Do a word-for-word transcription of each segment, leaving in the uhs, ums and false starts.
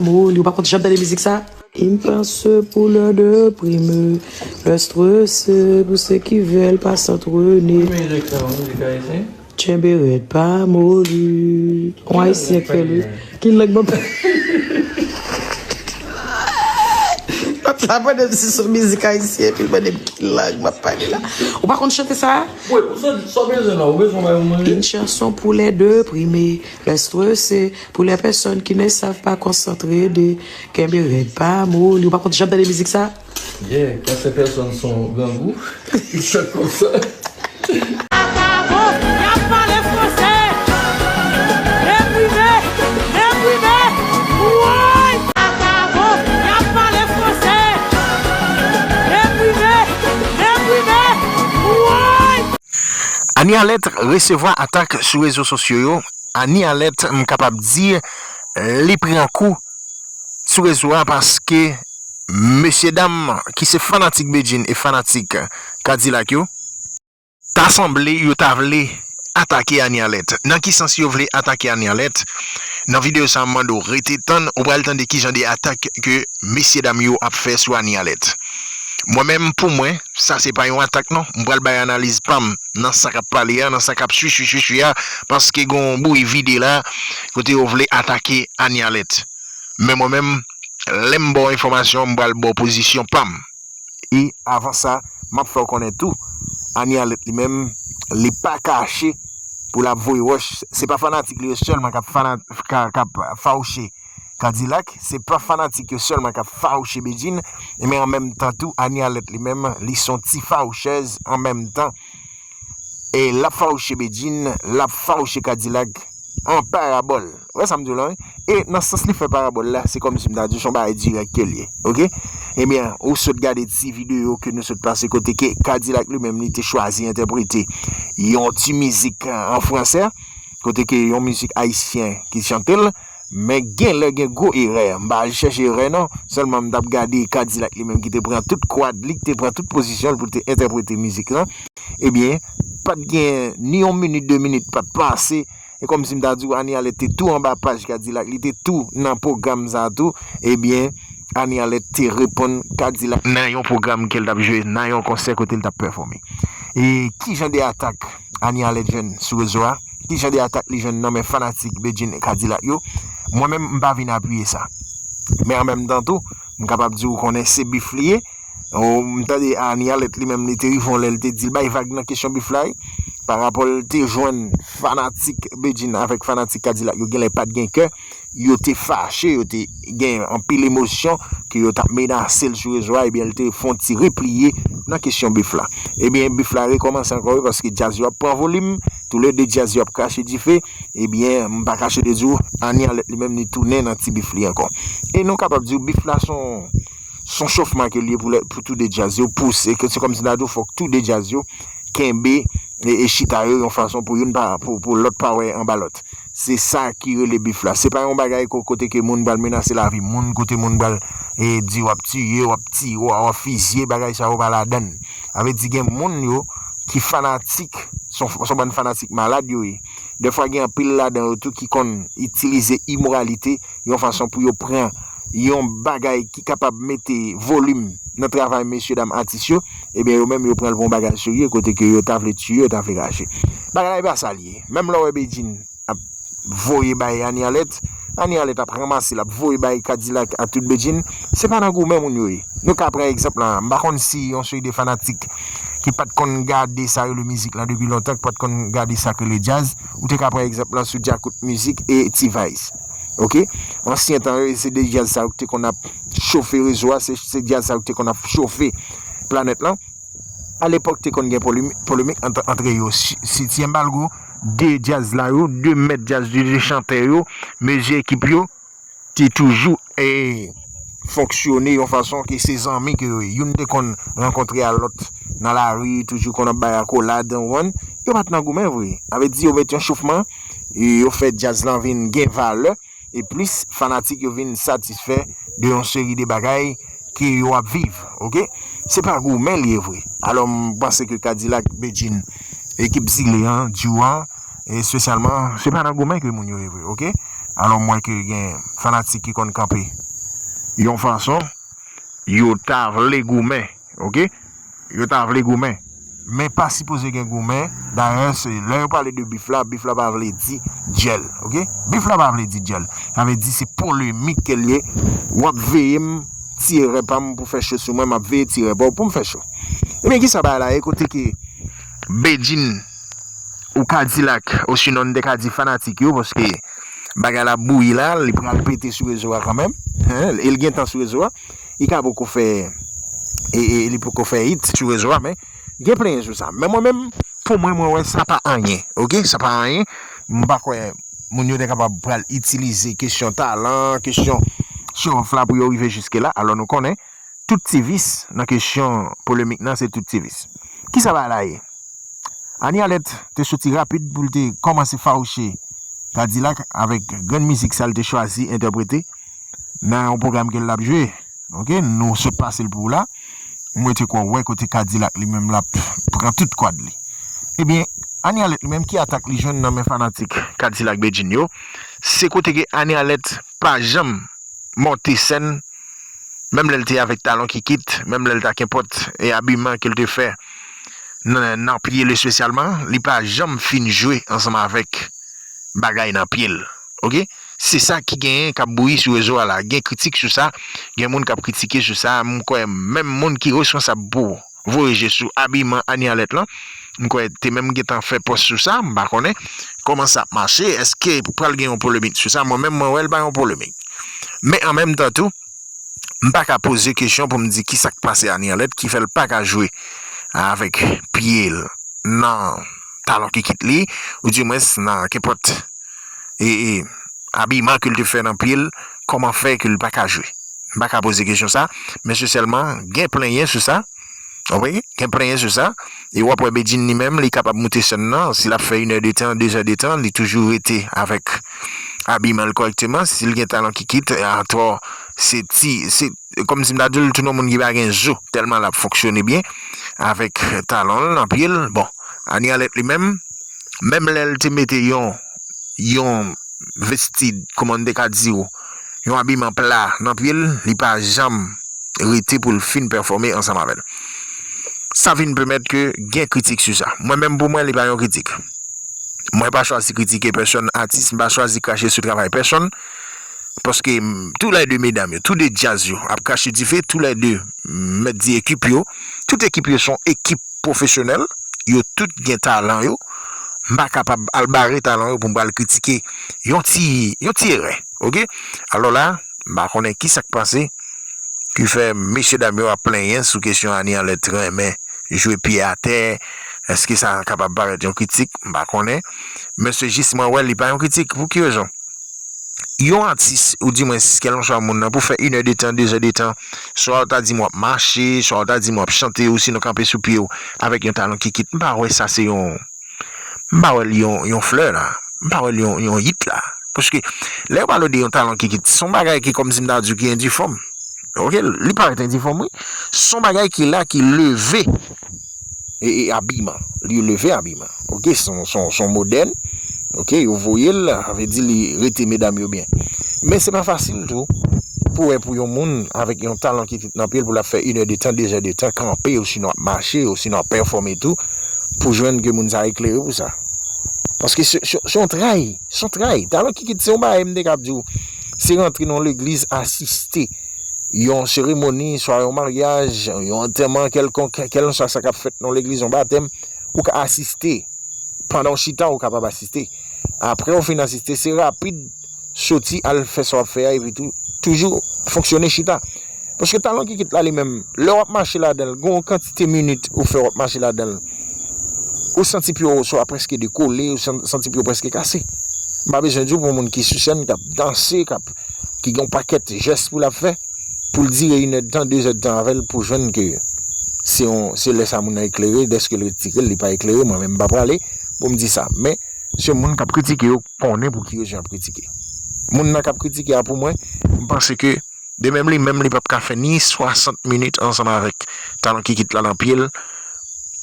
Moli, ou pa konn janm tande mizik sa? Une pensée pour les déprimés, les stressés, pour ceux qui veulent pas s'entraîner. Ki mizik sa, mizik ayisyen? Tchenbe rèd pa moli. Yon ayisyen k fè l, wi. Ki lang m ap pale? Lòt la mande m si se yon mizik ayisyen, epi l mande m ki lang m ap pale la. Ou pa konn chante sa? Wi, ou sa, sa w bezwen la, ou bezwen bay yon manje? Une chanson pour les déprimés, les stressés, pour les personnes qui ne savent pas concentrer de kenbe rèd pa moli. Ou pa konn janm tande mizik sa? Yeah, quand ces personnes sont grangou, ils chantent comme ça. Apa bon, y ap pale franse. Deprime, deprime. Woy! Apa bon, y ap pale franse. Deprime, deprime. Woy! Annie Alerte resevwa atak sou rezo sosyo yo. Annie Alerte, m kapab di, li pran kou sou rezo a paske mesye dam ki se fanatik Bedjine e fanatik Kadilak yo, ta sanble yo ta vle atake Annie Alerte. Nan ki sans yo vle atake Annie Alerte? Nan videyo sa a, m mande w rete tann, ou pral tande ki jan de atak ke mesye dam yo ap fè sou Annie Alerte. Mwen menm, pou mwen, sa se pa yon atak non. M pral bay analiz pa m nan sa k ap pale a, nan sa k ap swi, swi, swi, swi a, paske gen yon bri vide la, kote yo vle atake Annie Alerte. Men mwen menm, lè m ba w enfòmasyon, m pral ba w pozisyon pa m. E avan sa, m ap fè w konnen tou, Annie Alerte li menm, li pa kache pou l ap voye wòch. Se pa fanatik li yo sèlman k ap fana-, ka, k ap fawouche Kadilak, se pa fanatik yo sèlman k ap fawouche Bedjine, men an menm tan tou, Annie Alerte li menm, li se yon ti fawouchèz an menm tan. E l ap fawouche Bedjine, l ap fawouche Kadilak an parabòl. Ou wè sa m di w la, wi? E nan sans li fè parabòl la, se kòmsi m ta di w se yon bagay dirèk ke l ye, oke? Ebyen, ou sot gade ti videyo ke nou sot pase kote ke Kadilak li menm li te chwazi entèprete yon ti mizik an fransè, kote ke yon mizik ayisyen ki chante l, men gen lè gen gwo erè. M pa al chèche erè non, sèlman m t ap gade Kadilak li menm ki te pran tout kwad li, ki te pran tout pozisyon l pou l te entèprete mizik lan. Ebyen, pa t gen ni yon minit, de minit pa t pase, e kòmsi m ta di w Annie Alerte te tou anba paj Kadilak, li te tou nan pwogram sa a tou. Ebyen, Annie Alerte te reponn Kadilak nan yon pwogram ke l t ap jwe, nan yon konsè kote l t ap pèfòme. E ki jan de atak Annie Alerte jwenn sou rezo a? Ki jan de atak li jwenn nan men fanatik Bedjine e Kadilak yo? Mwen menm, m pa vin apiye sa. Men an menm tan tou, m kapab di w konnen se bif li ye. Ou, m tande Annie Alerte li menm, li te rive yon lè, li te di l bay vag nan kesyon bif la, wi. Pa rapò l te jwenn fanatik Bedjine avèk fanatik Kadilak yo, genlè pa t gen kè, yo te fache, yo te gen anpil emosyon, ke yo t ap menase l sou rezo a, ebyen, li te fè yon ti repliye nan kesyon bif la. Ebyen, bif la rekòmanse ankò, wi, paske djaz yo ap pran volim, toulede djaz yo ap krache dife, ebyen, m pa kache de di w, Annie Alerte li menm, li tounen nan ti bif li ankò. E nou kapab di w, bif la se yon, se yon chofman ke l ye pou lè, pou tou de djaz yo, pouse, ke se kòmsi m ta di w, fòk tou de djaz yo kenbe e, e chita yo yon fason pou youn pa, pou, pou lòt pa wè anba lòt. Se sa ki rele bif la. Se pa yon bagay ko-, kote ke moun pral menase lavi moun, kote moun pral, e, di w ap tiye, w ap tiye, w ap fizye, bagay sa yo pa ladan l. Sa vle di gen moun yo ki fanatik, se yon, se yon bann fanatik malad yo ye. Dèfwa gen anpil ladan yo tou ki konn itilize imoralite yon fason pou yo pran yon bagay ki kapab mete volim nan travay mesye dam atis yo, ebyen yo menm yo pran l pou yon bagay serye kote ke yo ta vle tiye, yo ta vle rache. Bagay la e pa sa l ye. Menm lè w wè Bedjine ap voye bay Annie Alerte, Annie Alerte ap ranmase l, ap voye bay Kadilak a tout Bedjine, se pa nan goumen moun yo ye. Nou ka pran egzanp lan, m pa konn si yon seri de fanatik ki pa t konn gade sa rele mizik lan depi lontan, ki pa t konn gade sa k rele djaz, ou te ka pran egzanp lan sou Djakout Mizik e T-Vice. Oke? Ansyen tan yo, se de djaz sa yo ki te konn ap chofe rezo a, se, se djaz sa yo ki te konn ap chofe planèt lan. Alepòk, te konn gen polemi-, polemik ant, antre yo. Si, si ti enbalgo, de djaz la yo, de mèt djaz, de, de chantè yo, mezi ekip yo, te toujou, e, fonksyone yon fason ke se zanmi ke yo ye. Youn te konn rankontre a lòt nan lari, toujou konn ap bay akolad, ou konprann? Yo pa t nan goumen vre. Sa vle di yo mete yon chofman, e yo fè djaz lan vin gen valè, e plis fanatik yo vin satisfè de yon seri de bagay ke yo ap viv, oke? Se pa goumen li ye vre. Alò, m panse ke Kadilak, Bedjine, ekip Zile an, Dyou an, espesyalman, se pa nan goumen ke moun yo ye vre, oke? Alò, m wè ke gen fanatik ki konn kanpe yon fason, yo ta vle goumen, oke? Yo ta vle goumen. Men pa sipoze gen goumen. Dayè, se lè yo pale de bif la, bif la pa vle di djèl, oke? Bif la pa vle di djèl. Sa vle di se polemik ke l ye. W ap veye m, tiye rè pa m pou fè cho sou mwen, m ap veye tiye rè pa w pou m fè cho. Ebyen, kisa bagay la ye kote ke Bedjine ou Kadilak, osinon n te ka di fanatik yo, paske bagay la ap bouyi la, li pral pete sou rezo a kanmenm. Hein, e l gentan sou rezo a. Li ka poko fè, e, e, li poko fè hit sou rezo a, men gen plenyen sou sa. Men mwen menm, pou mwen, mwen wè sa pa anyen, oke? Sa pa anyen. M pa kwè moun yo te kapab pral itilize kesyon talan, kesyon show off la pou yo rive jiske la. Alò nou konnen, tout ti vis nan kesyon polemik nan, se tout ti vis. Kisa bagay la ye? Annie Alerte te soti rapid pou l te kòmanse fawouche Kadilak avèk grenn mizik sa l te chwazi entèprete nan yon pwogram ke l ap jwe. Oke, nou sot pase l pou w la. Mwen te kwè w wè kote Kadilak li menm l ap pran tout kwad li. Ebyen, Annie Alerte li menm ki atak li jwenn nan men fanatik Kadilak Bedjine yo, se kote ke Annie Alerte pa janm monte sèn, menm lè l te avèk Talon Kikit, menm lè l ta kenpòt e abiman ke l te fè nan, nan pye l espesyalman, li pa janm fin jwe ansanm avèk bagay nan pye l. Oke? Se sa ki genyen k ap bouyi sou rezo a la. Gen kritik sou sa, gen moun k ap kritike sou sa. M kwè menm moun ki responsab pou voye je sou abiman Annie Alerte lan, m kwè te menm gentan fè pòs sou sa, m pa konnen kòman sa ap mache, èske pral gen yon polemik sou sa, mwen menm mwen wè l pa yon polemik. Men an menm tan tou, m pa ka poze kesyon pou m di kisa k pase Annie Alerte ki fè l pa ka jwe avèk pye l nan Talon Kikit li, oudimwens nan kenpòt e, e, abiman ke l te fè nan pye l, kòman fè ke l pa ka jwe. M pa ka poze kesyon sa, men se sèlman gen plenyen sou sa. Wi, gen plenyen sou sa. E w ap wè Bedjine li menm, li kapab moute sèn nan. Si l ap fè inè de tan, dezè de tan, li toujou rete avèk abiman l kòrèkteman. Si l gen Talon Kikit, atò, se ti, se kòmsi m ta di l, tou nan moun ki pa gen zo, tèlman l ap fonksyone byen avèk talon l nan pye l. Bon, Annie Alerte li menm, menm lè l te mete yon, yon vestid, kòman n te ka di w, yon abiman pla nan pye l, li pa janm rete pou l fin pèfòme ansanm avè l. Sa vin pèmèt ke gen kritik sou sa. Mwen menm pou mwen, li pa yon kritik. Mwen pa chwazi kritike pèsonn atis, m pa chwazi krache sou travay pèsonn. Paske m, tou lè de medam yo, tou de djaz yo ap krache dife, tou lè de, m mèt di ekip yo, tout ekip yo se yon ekip pwofesyonèl, yo tout gen talan yo. M pa kapab al bare talan yo pou m pral kritike yon ti, yon ti erè. Oke? Alò la, m pa konnen ki sa k pase ki fè mesye dam yo ap plenyen sou kesyon Annie Alerte renmen jwe pye atè. Èske sa kapab parèt yon kritik? M pa konnen. Men se jis mwen wè li pa yon kritik. Pou ki rezon? Yon atis, oudimwens kèlenswa moun nan, pou fè inè de tan, dezè de tan, swa w ta di m w ap mache, swa w ta di m w ap chante, osinon kanpe sou pye w avèk yon Talon Kikit, m pa wè sa se yon, m pa wè l yon, yon flè la. M pa wè l yon, yon hit la. Paske lè yo pale de yon Talon Kikit, se yon bagay ki kòmsi m ta di w ki endifòm. Oke, li parèt endifòm, wi. Se yon bagay ki la, ki leve e, e abiman. Li leve abiman. Oke, se yon, se yon, se yon modèn. Oke, yo voye l, sa vle di li rete medam yo byen. Men se pa fasil tou pou wè pou yon moun avèk yon Talon Kikit nan pye l pou l ap fè inè de tan, dezè de tan, kanpe, osinon ap mache, osinon ap pèfòme tou, pou jwenn ke moun sa eklere pou sa. Paske se, se, se yon tray, se yon tray. Talon Kikit se yon bagay m te ka ap di w, se rantre nan yon legliz, asiste yon seremoni, swa yon maryaj, yon antèman kèlkonk, kèlenswa sa k ap fèt nan legliz, yon batèm, ou ka asiste. Pandan w chita, ou kapab asiste. Apre w fin asiste, se rapid soti al fè sa w ap fè a, epi tou, toujou fonksyone chita. Paske Talon Kikit la li menm, lè w ap mache ladan l, gen yon kantite minit ou fè w ap mache ladan l, ou santi pye w swa prèske dekole, ou san-, santi pye w prèske kase. M pa bezwen di w pou yon moun ki sou sèn, k ap danse, k ap, ki gen yon pakèt jès pou l ap fè, pou l dire inèdtan, dezèdtan avè l pou jwenn ke se yon, se lè sa moun nan eklere, dèske l retire l, li pa eklere, mwen menm m pa prale pou m di sa. Men, se moun k ap kritike yo konnen pou ki rezon y ap kritike. Moun nan k ap kritike a pou mwen, m panse ke de menm li menm li p ap ka fè ni swasant minit ansanm avèk Talon Kikit la nan pye l,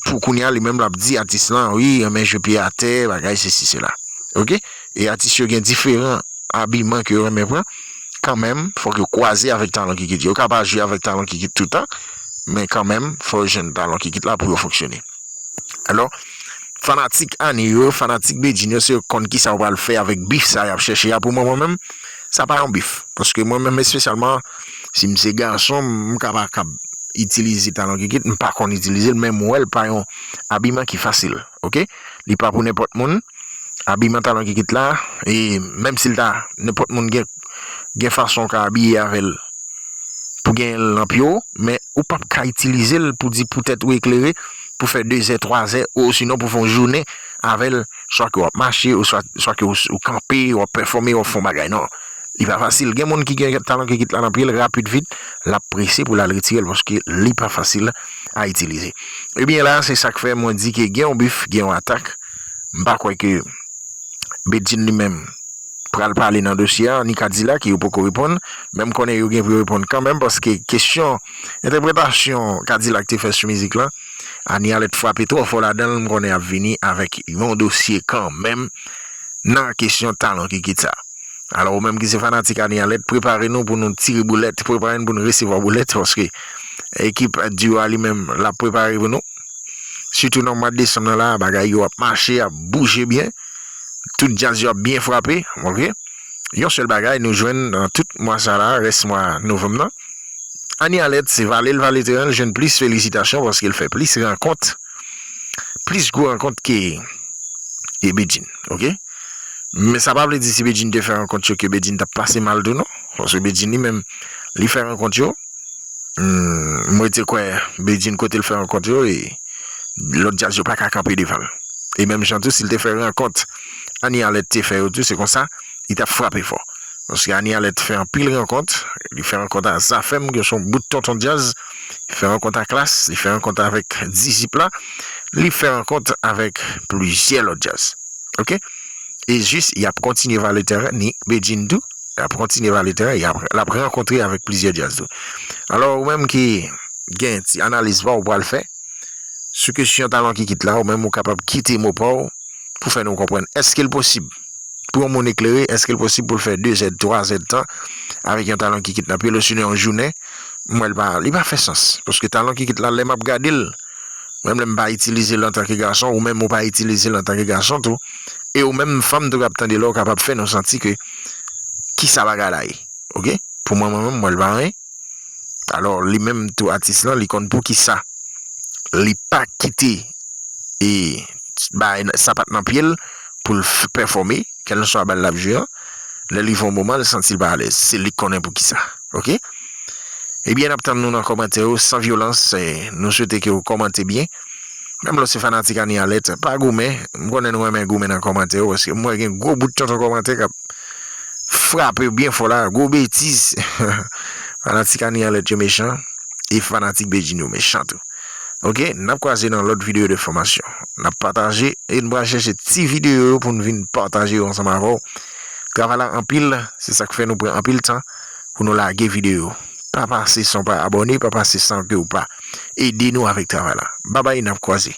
pou kounye a li menm l ap di atis lan, wi, renmen jwe pye atè, bagay sesi sela. Oke? E atis yo gen diferan abiman ke yo renmen pran, kanmenm, fòk yo kwaze avèk Talon Kikit. Yo ka pa jwe avèk Talon Kikit toutan, men kanmenm, fò yo jwenn Talon Kikit la pou yo fonksyone. Alò, fanatik Annie yo, fanatik Bedjine yo, se yo konn kisa yo pral fè avèk bif sa y ap chèche a. Pou mwen, mwen menm, sa pa yon bif. Paske mwen menm espesyalman, si m se gason, m ka pa kab itilize Talon Kikit, m pa konn itilize l, men m wè l pa yon abiman ki fasil, oke? Li pa pou nenpòt moun. Abiman Talon Kikit la, e menm si l ta, nenpòt moun gen, gen fason w ka abiye avè l pou gen l nan pye w, men ou p ap ka itilize l pou di pou tèt ou eklere, pou fè de zè, twa zè, osinon pou fè yon jounen avè l, swa ke w ap mache, oswa, swa ke w, ou kanpe, w ap pèfòme, w ap fè yon bagay. Non, li pa fasil. Gen moun ki gen Talon Kikit la nan pye l, rapid vit, l ap prese pou l al retire l, paske li pa fasil a itilize. Ebyen la, se sa k fè mwen di ke gen yon bif, gen yon atak. M pa kwè ke Bedjine li menm pral pale nan dosye a, ni Kadilak, yo poko reponn, men m konnen yo gen pou yo reponn kanmenm, paske kesyon entèpretasyon Kadilak te fè sou mizik lan, Annie Alerte frape twò fò ladan l, m konnen y ap vini avèk yon dosye kanmenm nan kesyon Talon Kikit sa. Alò, ou menm ki se fanatik Annie Alerte, prepare nou pou nou tire boulèt, prepare nou pou nou resevwa boulèt, paske ekip Duo a li menm, l ap prepare pou nou. Sitou nan mwa desanm nan la, bagay yo ap mache, ap bouje byen. Tout djaz yo ap byen frape, oke? Yon sèl bagay nou jwenn nan tout mwa sa la, rès mwa novanm nan. Annie Alerte, se vale l vale teren, l jwenn plis felisitasyon paske l fè plis rankont, plis gwo rankont ke, ke Bedjine, oke? Men sa pa vle di si Bedjine te fè rankont yo ke Bedjine t ap pase mal tou non. Paske Bedjine li menm, li fè rankont yo. Hmm, mwen te kwè Bedjine kote l fè rankont yo, e lòt djaz yo pa ka kanpe devan l. E menm jan tou, si l te fè rankont Annie Alerte te fè yo tou, se konsa, li t ap frape fò. Paske Annie Alerte fè anpil rankont, li fè rankont a Zafèm, ki se yon bout tonton djaz, li fè rankont a Klass, li fè rankont avèk Dizip la, li fè rankont avèk plizyè lòt djaz. Oke? E jis, y ap kontinye vale teren, ni Bedjine tou, y ap kontinye vale teren, y ap, l ap rankontre avèk plizyè djaz tou. Alò, ou menm ki gen ti analiz pa w ou pral fè sou kesyon Talon Kikit la, ou menm ou kapab kite mo pa w pou fè nou konprann. Èske l posib pou yon moun eklere, èske l posib pou l fè de zèd, twa zèd tan avèk yon Talon Kikit nan pye l, osinon yon jounen? M wè l pa, li pa fè sans. Paske Talon Kikit la, lè m ap gade l, menm lè m pa itilize l antanke gason, ou menm ou pa itilize l antanke gason tou, e ou menm fanm tou k ap tande la, ou kapab fè nou santi ke kisa bagay la ye. Oke? Pou mwen, mwen menm, m wè l pa anyen. Alò, li menm tou atis lan, li konn poukisa li pa kite e bay sapat nan pye l pou l f- pèfòme, kèlkeswa bal l ap jwe an. Lè li rive yon moman, l santi l pa alèz. Se li k konnen poukisa. Oke? Ebyen, n ap tann nou nan kòmantè yo, san vyolans. E, nou swete ke w kòmante byen. Menm lè w se fanatik Annie Alerte, pa goumen. M konnen nou renmen goumen nan kòmantè yo, paske m wè gen gwo bout tonton kòmantè k ap frape byen fò la. Gwo betiz. Fanatik Annie Alerte yo mechan. E fanatik Bedjine yo mechan tou. Oke, n ap kwaze nan lòt videyo de fòmasyon. N ap pataje e n pral chèche ti videyo yo pou n vin pataje yo ansanm avè w. Travay la anpil, se sa k fè nou pran anpil tan pou nou lage videyo. Pa pase san w pa abòne, pa pase san ke w pa ede nou avèk travay la. Babay, n ap kwaze.